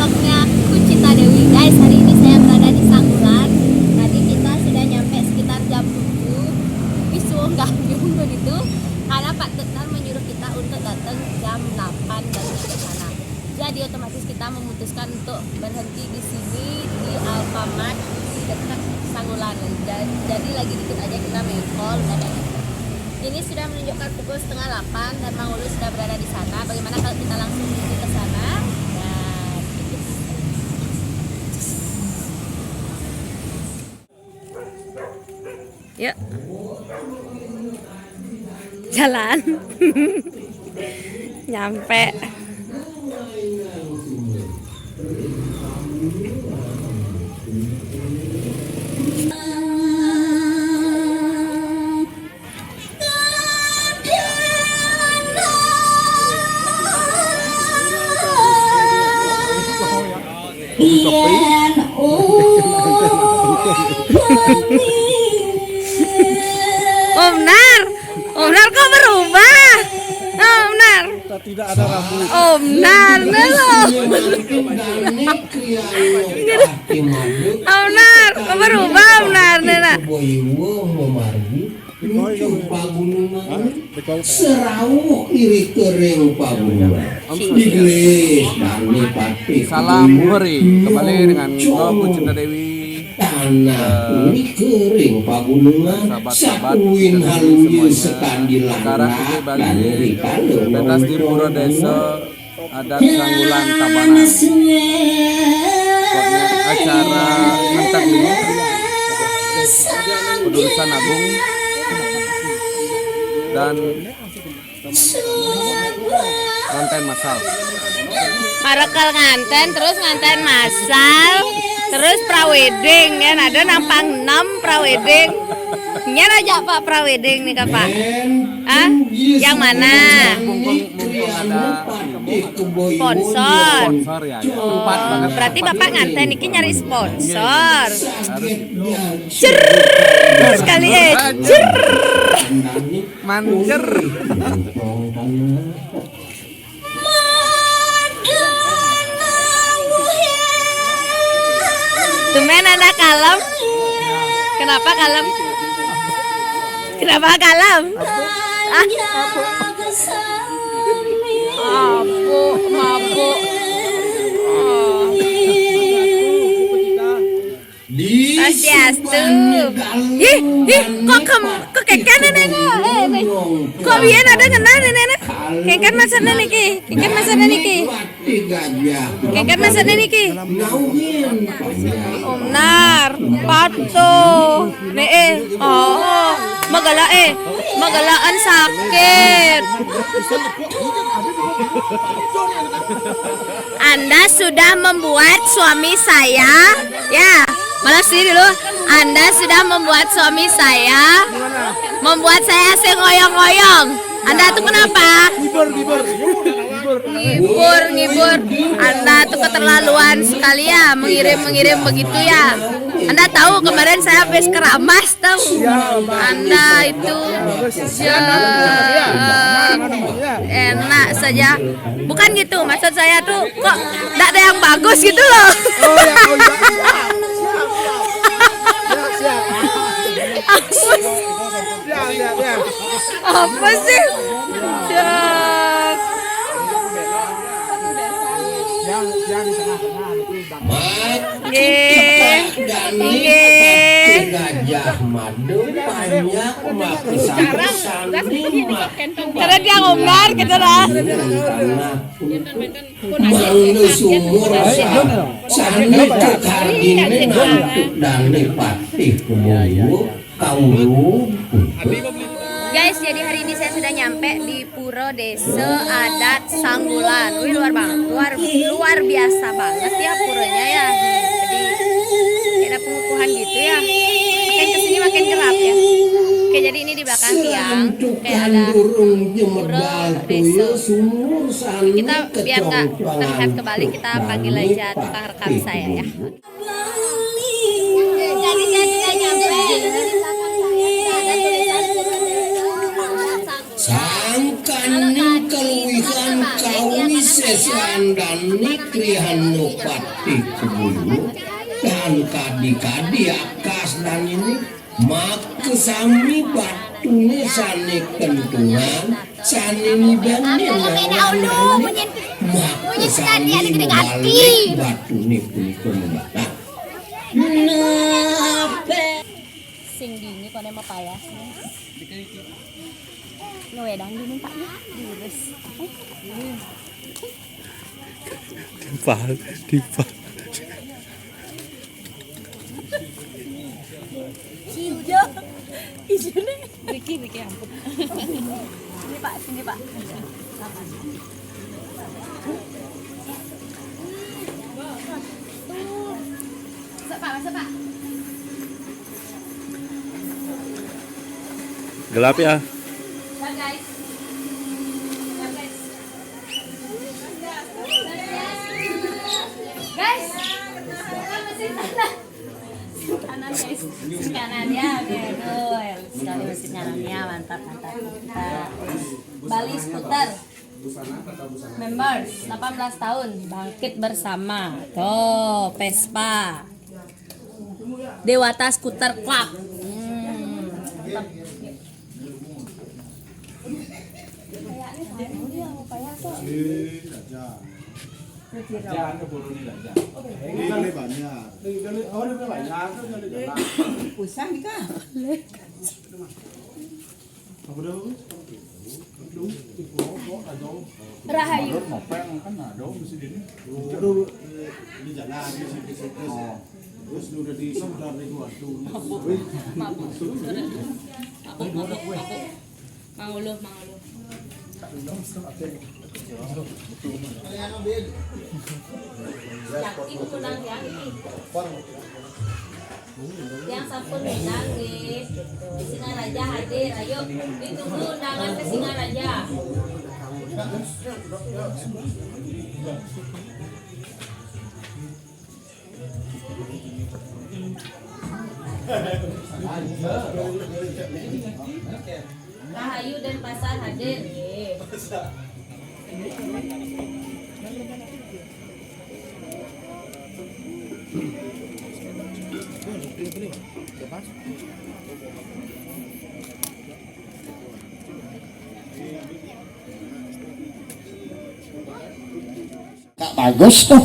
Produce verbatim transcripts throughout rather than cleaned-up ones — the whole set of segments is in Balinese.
Vlognya Kucita Dewi. Guys, hari ini saya berada di Sangulan. Tadi kita sudah nyampe sekitar jam tujuh. Tapi suwung gayung begitu. Karena Pak Tuknar menyuruh kita untuk datang jam delapan dan nyampe sana. Jadi otomatis kita memutuskan untuk berhenti di sini di Alfamart di dekat Sangulan. Ja-, jadi lagi dikit aja kita mengkol dan ini sudah menunjukkan pukul setengah delapan dan Mang Ulu sudah berada di sana. Bagaimana kalau kita langsung menuju ke sana? Dan ikut. Yuk. Jalan. Nyampe. Om Nar, Om Nar kok berubah? Om Nar. Tidak ada rambut. Om Nar, nah lo. Om Nar, kok berubah Om Nar, nah? Pucuk pagunungan, serawuh iri kering pagunungan. Digelis dane patih. Salam Buri, kembali dengan Goku Cinta Dewi. Tanah iri kering pagunungan, sahabat-sahabat sakuin halunye sekandilan. Sekarang kita Bali, pentas di Pura Desa adat Sanggulan Tabanan. Pokoknya acara ngentek ini, pedurusan agung dan nganten masal. Marekel nganten, terus nganten masal, terus prawedding, ya, ada nampang enam prawedding. Nyen aja Pak prawedding nih, Kak, Pak. Ah, yang mana? Mumpung, mumpung ada sponsor. Sponsor ya, ya. Empat banget. Berarti Bapak nganten niki nyari sponsor. Harus. Cer, sekali, eh, cer. Mancer. Tumben anak kalem. Kenapa kalem? Kenapa kalem? Ah. Mabuk, mabuk. Oh. Swastiastu. Hih, hih, kok kem-, kok keken ini kok? Eh, nih. Kok biyen ada ngenah ini, nih? Keken maksudnya niki, keken maksudnya niki. Keken maksudnya niki. Om Nar, patuh. Nih, eh, oh, magala, eh, magalaan sakit. Anda sudah membuat suami saya, ya, malah sini dulu. Anda sudah membuat suami saya, membuat saya sing ngoyong-ngoyong. Anda tuh kenapa? Ngibur, ngibur. Ngibur, ngibur. Anda tuh keterlaluan sekali ya, mengirim-mengirim begitu ya. Anda tahu kemarin saya habis keramas. Anda itu, ya, enak saja. Bukan gitu, maksud saya tuh kok ndak ada yang bagus gitu loh. Oh, ya, oh, ya. Apa sih? Ya. Yang, yang di tengah-tengah itu. Nggih. Nggih. Gajah Mada banyak makesan-kesan. Karena dia ngombar gitu lah. Mangda sumur sa-, sane kekardine nantuk dane patih Keboyo. Kaulung. Guys, jadi hari ini saya sudah nyampe di Pura Desa Adat Sanggulan. Wih, luar banget, luar, luar biasa banget ya puranya ya. Jadi kayak ada pengukuhan gitu ya. Makin kesini makin gelap ya. Oke, jadi ini di belakang tiang kayak ada pura desa. Kita biar nggak terlihat kebalik, kita panggil aja tukang rekam saya ya. Sangkaning kaluwihan kawis Sandané Krihanopati Kebulu, tan kadi-kadi akas dan ini, maka sami batuné sané kentungan, sané nidané nawan dané, maka sami mabalik batuné punika membatang. Nah, sing dini koné mah payas. Ngewedang dini, Pak, ya, diurus. Timpal, timpal. Ijo. Ijone. Riki, Riki, ampun. Sini, Pak, sini, Pak. Masuk, Pak, masuk, Pak. Gelap ya. Gelap, guys. Gelap, guys. Guys, masih kanan. Kanan, guys. Kanan ya, oke, tuh. Sekali masih kanan ya, mantap, mantap. Kita Bali Scooter. Members, delapan belas tahun, bangkit bersama. Tuh, Vespa. Dewata Scooter Club. Hmm, mantap. Jangan keburu nih, Raja. Ini banyak. Ini, ini, oh, ini banyak. Ini banyak. Usah nikah. Apa dah, Bang? Aduh, itu rokok, aduh. Rahayu. Nopeng kan ada di sini. Aduh, di jalan, di sini, di sini. Oh. Terus udah di sekitar itu, aduh. Mabuk. Mabuk. Mabuk, mabuk, mabuk. Manguluh, manguluh. Yakin kurang yakin. Yang sampun menang nggih. Singaraja hadir, ayo ditunggu undangan ke Singaraja. Rahayu Denpasar hadir nggih. Kak bagus tuh.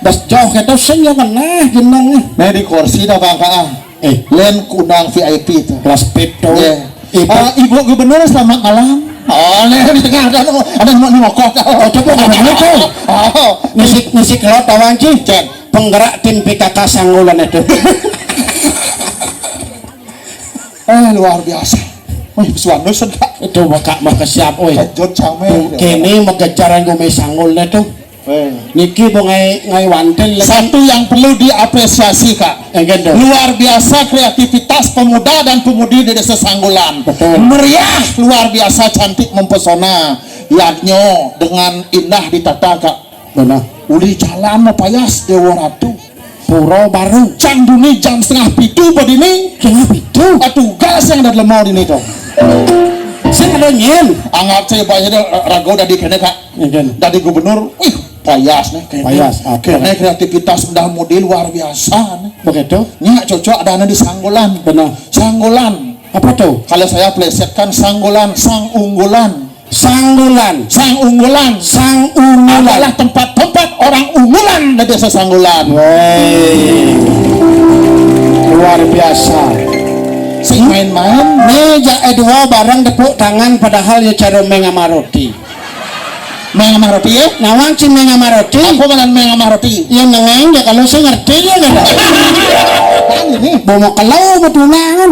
Bas joh kéto sing ya keneh jeneng. Nah, di kursi dah, Bang, ah. Eh, lain undang V I P tuh. Kelas pit tuh. Iya. Ibu. Ah, Ibu Gubernur, selamat malam. Oh, nih di tengah ada nu, ada nu mau ngokok. Oh, coba ngomong itu. Oh, ngisi, ngisi kelot tawang, Ci. Cek. Penggerak tim P K K Sanggulan itu. Eh, luar biasa. Wih, suanu sedap. Itu bakak mah kesiap, wih. Kejut samé. Tuh, kéné magejaran gomé sanggulné tuh. Eh. Niki mau ngai, ngai wanten lagi. Satu yang perlu diapresiasi, Kak. Eh, gitu. Luar biasa kreativitas pemuda dan pemudi di Desa Sanggulan. Betul. Meriah, luar biasa cantik mempesona. Yadnya dengan indah ditata, Kak. Benar. Uli jalan mah payas Dewa Ratu. Pura baru. Jam duni jam setengah pitu apa dini? Setengah pitu. Ah, tugas yang ada lemah dini tuh. Sing ada nyen. Anggap saya banyak dah, rago dari kene, Kak. Nyen. Dari gubernur, wih, payas nih kene. Payas, oke. Kene kreativitas udah model luar biasa nih. Begitu. Nya cocok ada di Sanggulan. Benar. Sanggulan. Apa tuh? Kalau saya plesetkan Sanggulan, sang unggulan. Sanggulan. Sang unggulan. Sang unggulan. Adalah tempat-tempat orang unggulan di Desa Sanggulan. Woi. Luar biasa. Sing main-main. Nih, ja, eh, dua bareng tepuk tangan padahal ya cara meng sama roti. Meng sama roti ya? Nawang sing meng sama roti. Apa malah meng sama roti? Ya mengeng ya kalau saya ngerti ya kan. Kan ini. Bawa kelau betulangan.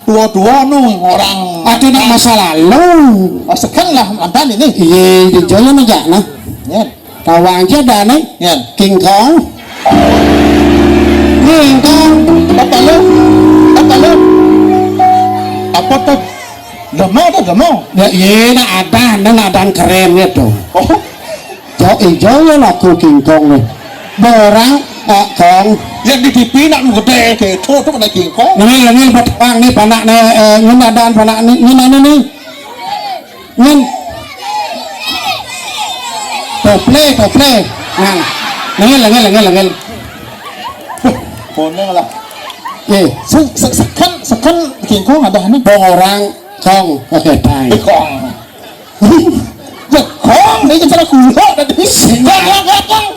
Dua-dua nu orang. Ada nak masa lalu. Masakan lah mantan ini. Iya, di Jaya nih, Jak, nah. Ya. Tawa aja dah nih. Ya. King Kong. King Kong. Apa lu? Apa lu? Apa tuh? Demo tuh, demo. Ya, iya, nah ada, nah ada keren gitu. Oh. Jauh, eh, jauh ya laku King Kong nih. Borang, eh, Kong. Yang di T V nak nu gedé, gitu, tuh kena King Kong. Ini, ini, petang nih, panak nih, eh, ini ada panak nih, ini mana nih? Nyen. Toplé, toplé. Nah. Ngel, ngel, ngel, ngel. Poneng lah. Eh, se-, se-, seken, seken King Kong ada nih. Bong orang Kong, oke, bye. Kong. Kong, ini cara kulo tadi. Kong, Kong, Kong, Kong.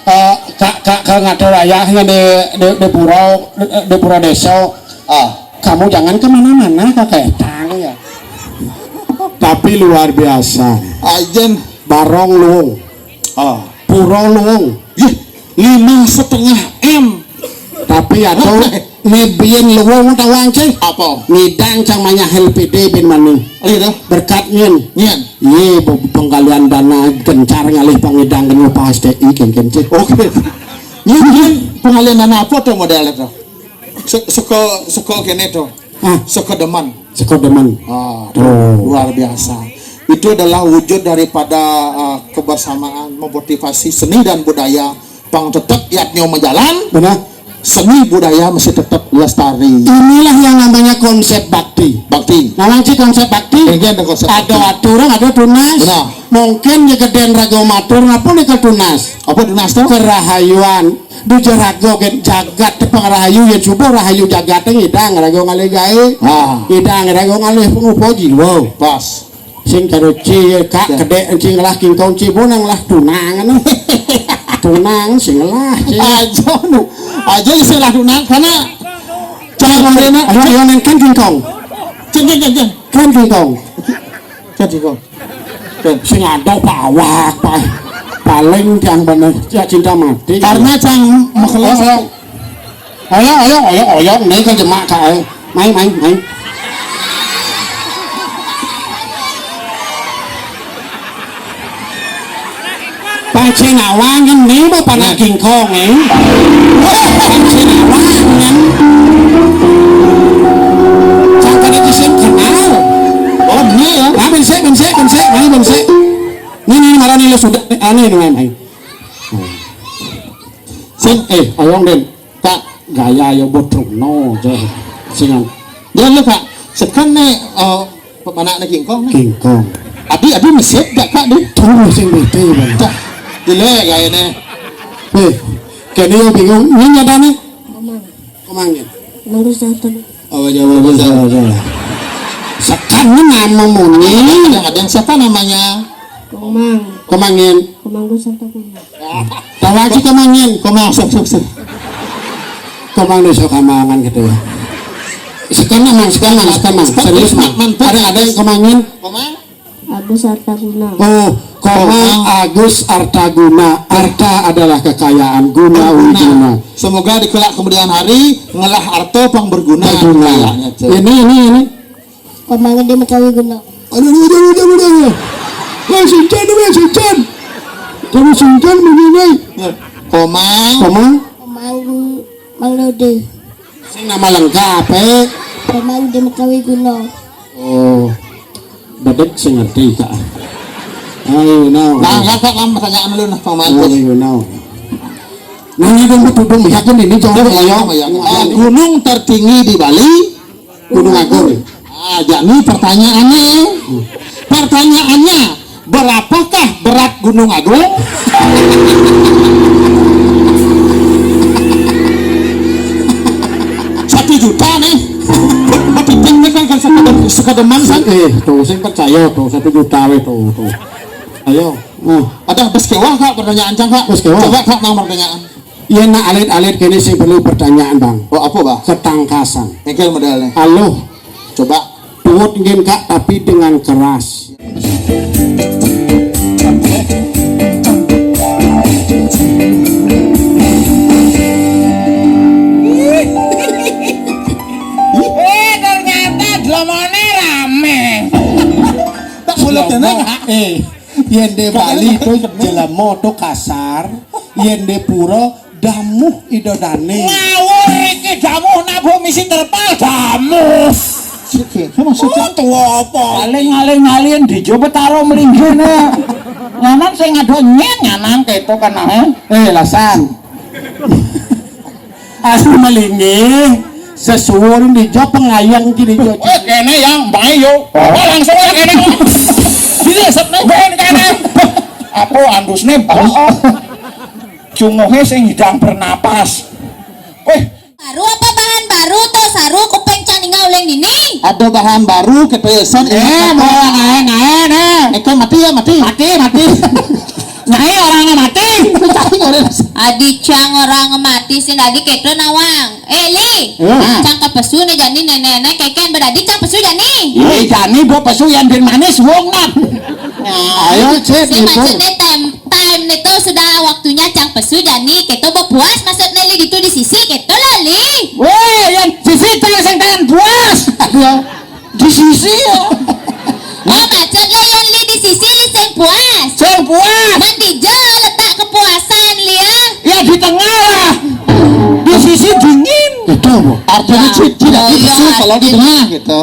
Eh, kak, kak, kak ngatur ayahnya di, di, di pura, di, di pura desa. Ah. Kamu jangan kemana-mana, Kakek Tang, ya. Tapi luar biasa. Ajen. Barong luung. Ah. Pura luung. Ih, lima setengah M. Tapi atuh, oke, nibin luung tawang cih. Apa? Ngidang cang manyah L P D bin mani. Oh, iya. Berkat nyen. Nyen. Iya, pe-, penggalian dana gencar ngalih pangidang kenu pas T I kengken cih. Oke. Nyen, nyen, penggalian dana apa tuh modelnya tuh? Se-, seko, seko kene tuh. Ah. Seko demen. Seko demen. Ah, tuh, oh, luar biasa. Itu adalah wujud daripada, ah, kebersamaan, memotivasi seni dan budaya. Pang tetep yatnyo majalan. Benar. Seni budaya mesti tetap lestari. Inilah yang namanya konsep bakti. Bakti. Nah, lagi konsep bakti. Ini ada konsep bakti. Ada aturan, ada tunas. Benar. Mungkin ya gedén raga matur, ngapa nih ke tunas? Apa tunas tuh? Kerahayuan. Duja raga gen jagat tepang rahayu, yang subuh rahayu jagat ngidang raga ngalih gaé. Ah. Ngidang raga ngalih pengupa jiwa. Pas. Sing karo ci, Kak, ya, kedék sing lah King Kong ci, bonang lah tunang anu. Tunang sing lah ci. Aja nu. Aja sing lah tunang karena cara rena. Ayo, ayo, neng kan King Kong. Cing, cing, cing, cing. Kan King Kong. Kan King Kong. Kan. Sing ada pawak, pa-, paling tiang bener, ya cinta mati. Karena cang makelas. Oh, oh. Ayo, ayo, ayo, ayo, nih ke jemak, Kak, ayo. Main, main, main. Pancén awang kan nih, mau panak King Kong, eh. Pancén awang kan. Cang kada kisah kenal. Oh, ini ya. Ah, bensé, bensé, bensé, main bensé. Nih, nih, marah nih, lo sudah, nih, aneh, nih, main, main. Sing, eh, awang, Den. Kak, gaya yo botrokno, jeh. Singan. Ya, lu, Kak. Sekan nih, eh, pemanak nih King Kong nih. King Kong. Adi, adi mesip gak, Kak, di? Tuh, sing bete, Bang. Cak, dile gaya nih. Eh, kene yo bingung. Ini nyata nih. Komang. Komang ya? Bagus, Tante. Oh, jauh, jauh, jauh, jauh. Sekan nih nama muni. Ada, ada yang siapa namanya? Komang. Komangin. Komang Gus Arta Kuna. Tahu aja Komangin. Komang, sok, sok, sok. Komang desa Kamangan gitu ya. Sekarang mang, sekarang mang, sekarang mang. Serius mang. Ada, ada yang Komangin. Komang? Agus Arta Kuna. Oh, Komang Agus Arta Guna. Arta adalah kekayaan, guna, guna. Semoga di kelak kemudian hari ngelah arto pang berguna. Berguna. Kayaknya, Cek. Ini, ini, ini. Komang Gede Mekawi Guna. Aduh, aduh, aduh, aduh, aduh. Wah, Sincan, wah, Sincan. Kamu Sincan begini. Ya. Komang. Komang. Komang Gu-, Mang Lode. Sing nama lengkap, eh? Komang Gede Mekawi Guna. Oh. Bedek sing ngerti, Kak. Ayo, now. Nah, ya, Kak, kan pertanyaan lu, nah, Komang. Ayo, now. Nanya dong, betul dong, lihat kan ini, jangan. Nah, gunung tertinggi di Bali. Gunung Agung. Ah, jadi pertanyaannya, pertanyaannya, berapakah berat Gunung Agung? Satu juta nih. Betul kan, kan sekadar, sekadar mansan. Eh, tuh, saya percaya tuh, satu juta weh tuh, tuh. Ayo. Oh. Ada bes kewah, Kak, pertanyaan, Cang, Kak? Bes kewah. Coba, Kak, nang pertanyaan. Iya, nak alit-alit kene sing perlu pertanyaan, Bang. Oh, apa, Bah? Ketangkasan. Engkel modelnya. Halo. Coba. Tuut nggih, Kak, tapi dengan keras. Eh, ternyata dlamane rame. Tak mulut kene, Kak. Eh. Yén di Bali to jelema to kasar, yén di pura damuh ida dané. Ngawur iki damuh nabuh misi terpal damuh. Sik, sik, maksudnya? Oh, tuwa apa? Paling ngaling-ngaling di Jowo Betara mlinggih né. Nyanan sing ngado nyén nyanan keto kan, eh? Eh, lasan. Anu malinge, sesuwun dija pengayang kini jo. Eh, kene yang bae yo. Oh, langsung ya kene. Sini, sepuluh ben kene. Apa andusné? Oh, oh. Cunguhé sing hidang bernapas. Wéh, baru apa bahan baru to saru kuping cang ninggal uling dini? Ada bahan baru, kepesan. Eh, mau ngaé-ngaé, nah. Eko mati ya, mati. Mati, mati. Nyai orang mati. Adi cang orang mati sing dadi kéto nawang. Eh, Li. Cang ka pesu né jani nénék kékén badadi cang pesu jani. Iya, jani bo pesu yang bin manis wong nat. Ayo, Cit, saya maksudnya time, time itu sudah waktunya cang pesu jani, kéto bo puas maksudnya Li ditu di sisi kéto lah, Li. Wéh, yang sisi cang sing tangan puas. Iya. Di sisi ya. Oh, maksudnya yang Li di sisi Li sing puas. Sing puas. Nang dija letak kepuasan Li ya. Ya di tengah lah. Di sisi dingin. Itu, Bu. Artinya Cit, Cit, kalau di tengah gitu.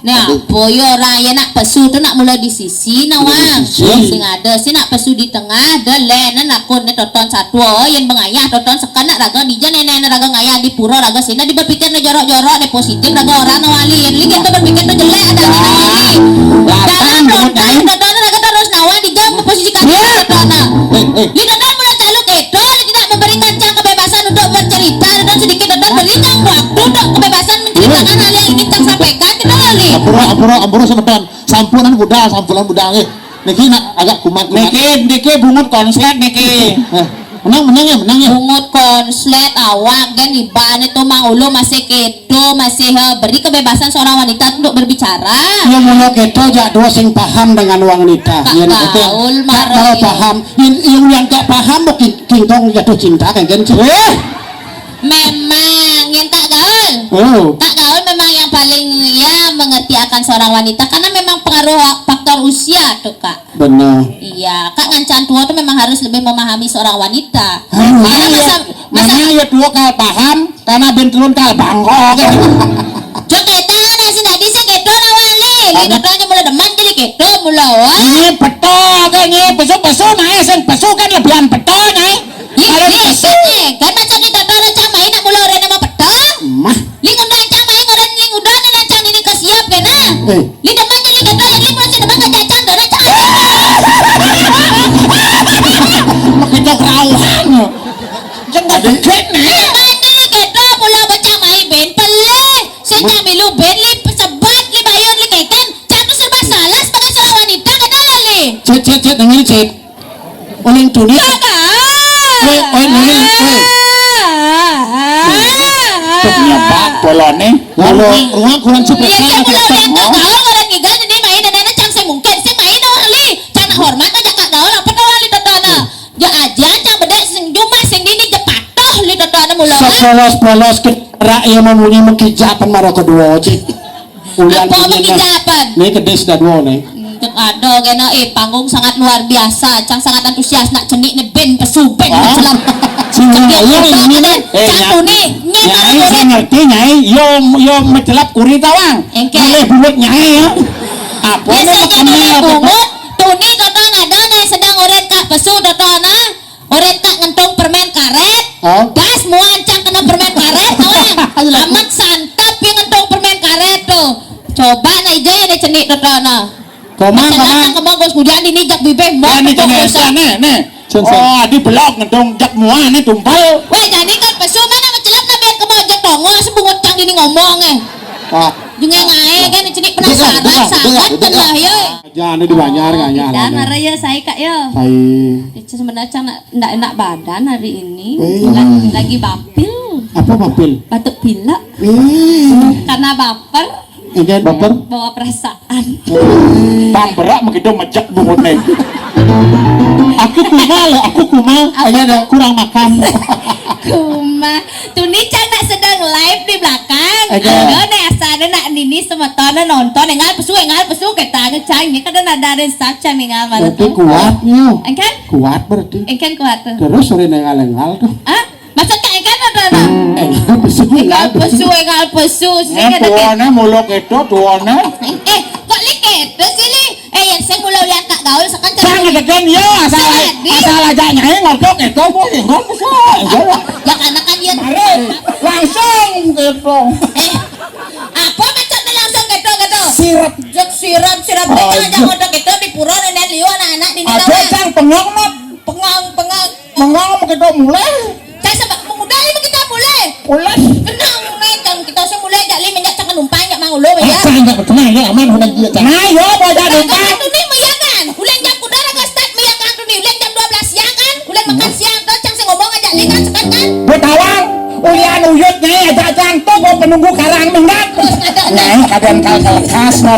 Nah, boyo orang ya nak pesu tu nak mula di sisi nawang. Sing ada sih nak pesu di tengah, dah lé, nah nakun né toton satu, oh, yang bengayah toton sekan nak raga dija nénék raga ngayah di pura raga sini di berpikir né jorok-jorok né positif raga orang nawang Li. Yang Li kita berpikir tu jelek ada nawang Li. Dalam toton toton raga terus nawang dija posisi kaki toton nah. Li toton mula caluk itu, Li tidak memberikan cang kebebasan untuk bercerita, toton sedikit toton berikan waktu untuk kebebasan menceritakan hal yang ingin cang sampaikan gitu loh Li. Ampura, ampura, ampura semeton. Sampunan budal, sampunan budal nggih. Niki nak agak kumat-kumat. Niki, niki bungut konslet niki. Eh, menang, menang ya, menang ya. Bungut konslet awak gen ibané to mang ulu masih kéto, masih eh, beri kebebasan seorang wanita untuk berbicara. Ya mula kéto jak dua sing paham dengan wanita. Kak Gaul marah. Kalau paham, yang yang gak paham kok king- kingkong jatuh cinta kan kan. Eh, Memang yang Kak Gaul. Oh. Kak Gaul memang yang paling ya mengerti akan seorang wanita karena memang pengaruh faktor usia tuh Kak. Benar. Iya, Kak ngancan tua tuh memang harus lebih memahami seorang wanita. Karena masa masa ya tua kal paham karena ben turun kal bangkok. Cok kita nasi tadi sih gitu nawang Li. Li katanya mula demen jadi gitu mula. Ini betul kan ini pesu-pesu naik sing pesu kan lebihan betul naik. Ih, ih, ih, kan macam kita tahu rancang main nak mula orang nama petang. Mah. Ling udah rancang main orang ling udah ni rancang dini ke siap kena. Eh. Ling depan jadi kata ling masih depan ngajak cang dah rancang. Kita kerawan. Jangan deket ni. Depan jadi kita mula baca main ben pelih. Sejak milu ben li pesebat li bayun li keken. Cang tu serba salah sebagai seorang wanita kena lah li. Cek cek cek dengar cek. Uling tuni. Oi, oi, uling, oi. Tuh nyebat bolone. Lalu ruang kurang cipratan. Iya, iya, kalau yang tak tahu, orang ngigal ini main dan ada cang saya mungkin, saya main orang li. Cang nak hormat aja kak gaul, apa tahu li totona. Dia aja cang bedek sing jumah sing dini je patuh li totona mula. Sepolos-polos ke rak yang memunyi mengkijapan maro kedua, cik. Ulian apa mengkijapan? Nih kedis dah dua nih. Cek ada kena eh panggung sangat luar biasa, cang sangat antusias nak cenik ne ben pesu ben macelam. Sing ngayang ini. Eh, cang tuni nyai sing ngerti nyai, yo yo macelap kuri tawang. Engke. Boleh bulut nyai ya. Apa ni biasanya kami bungut, tuni kata ada ne sedang orang kak pesu kata na. Orang tak ngentung permen karet. Hah? Pas muan cang kena permen karet, kawan. Amat santap yang ngentung permen karet tuh. Coba na ija ya deh cenik tuh tuh nah. Komang, komang. Cang kemang bos kudian di nijak bibih mau. Nih, nih, nih. Oh, adi belok ngentung jak muan nih tumpal. Weh, jadi kan pesu mana mencelap na biar kemang jak tongol sebungut cang dini ngomong eh. Ah. Dengan ngae kan cenik penasaran sangat kena ya. Aja anu di Banjar nganyar. Dan anu. Mara ya saya kak ya. Saya. Itu sebenarnya cang nak ndak enak badan hari ini. Eh. Lagi, lagi bapil. Apa bapil? Batuk pilek. Eh. Karena baper. Iya, baper. Bawa perasaan. Bang berak begitu mejek bungut nih. Aku kuma loh, aku kuma. Apa? Iya, ada kurang makan. Kuma. Tuni cang nak sedang live di belakang. Oke. Ada nih asal ada nak nini semeton nonton engal pesu engal pesu katanya cang ini kada ada ada saja nih engal mana. Berarti tuh kuatnya. Engkan? Kuat berarti. Engkan kuat tuh. Terus sore nengal-nengal tuh. Ah? Maksud kak engkan apa tuh? Engal pesu. Engal pesu, engal pesu. Sing ada tuane muluk itu tuane. Eh, kok lik itu sih li? Eh, yang saya mulai lihat kak gaul sekan. Jangan degan ya, asal asal aja nyai ngortok itu bu, enggak bisa. Ya karena kan dia langsung gitu. Eh, apa macamnya langsung gitu gitu? Sirap. Jek sirap sirap kita aja ngortok itu di pura nenek liu anak-anak di. Ada cang pengong no Kita mulai. Saya sebab mengudai kita mulai. Mulai. Tenang, mulai jam kita semula jak lima jak tangan umpan jak mangulu ya. Asal enggak bertenang ya, aman, udah dia. Nah, yo, bodoh. Nah, tu ni mayangan. Ulang jam kuda raga start mayangan tu ni. Ulang jam dua belas siang kan. Ulang makan siang tu cang sing ngomong ajak lima sekat kan. Buat awal. Ulian uyut ni ajak cang tu gua penunggu karang minggat. Terus kata nah, kadang kal kal khas no.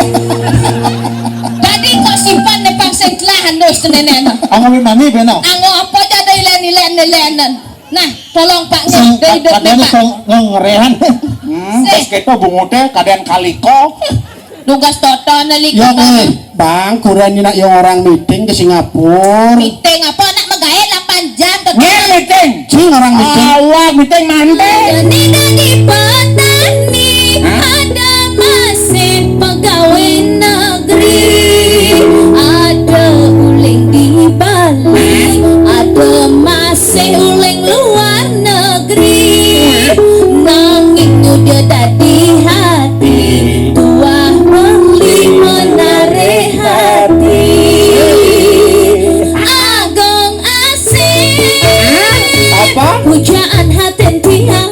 Jadi kok simpan depan sing telah andus tu nenek no. Anggo mimani beno. Anggo apa aja ada ilen-ilen ilen. Nah, tolong Pak Sing Nge, dari dot kadang Pak. Sing ngerehan. Hmm, terus kita bunguté kadang kaliko. Tugas toto nelik. Ya, Bang, kurang nak yang orang meeting ke Singapura. Meeting apa nak megawe delapan jam tetap. Nggih, meeting. Sing orang meeting. Awak meeting manté. Ini dari petani, ada masih pegawai negeri, ada uling di Bali, ada masih uling luar negeri. Nanging udah tadi hati, tuah beli menarik hati. Agong asik. Apa? Pujaan hatin tiang.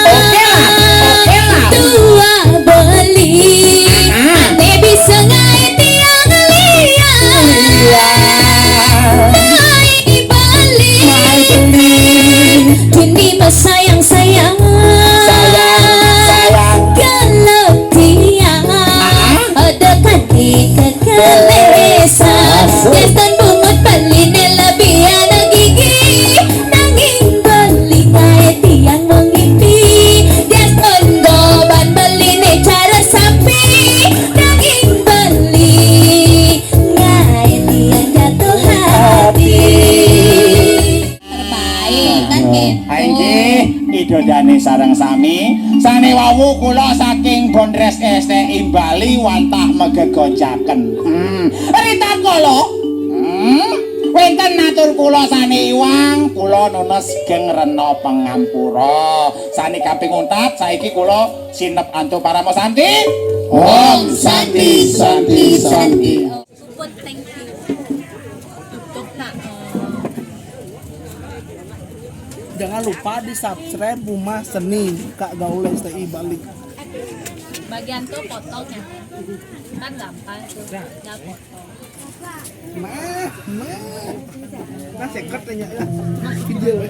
Oke lah, oke lah. Tuah beli. Ah. Ane bisa ngai tiang liang. Iya. Mai beli. Mai beli. Kini mesayang-sayang. Sayang, sayang. Geletian. Ah. Ada kaki kekalesa. Asik. Deston bungut beli ne lebih anak gigi. Nanging beli ngai tiang mengimpi. Deston goban beli ne cara sapi. Nanging beli ngai tiang jatuh hati. Terbaik, kan, gitu. Ayo nggih, Ida Dane sareng sami. Sane wau kula saking Bondres S T I Bali wantah megegonjaken. Hmm, ritatkala, hmm, wenten natur kula sane iwang, kula nunas geng rena pangampura. Sane kaping untat, saiki kula sinep antuk parama santi. Om Santi, Santi, Santi. Support, thank you. Untuk nak, eh, Jangan lupa di-subscribe Rumah Seni Kak Gaul S T I Bali. Bagian tuh potongnya. Kan gampang tuh. Nah. Tinggal potong. Nah, nah. Nah, seket aja ya. Video.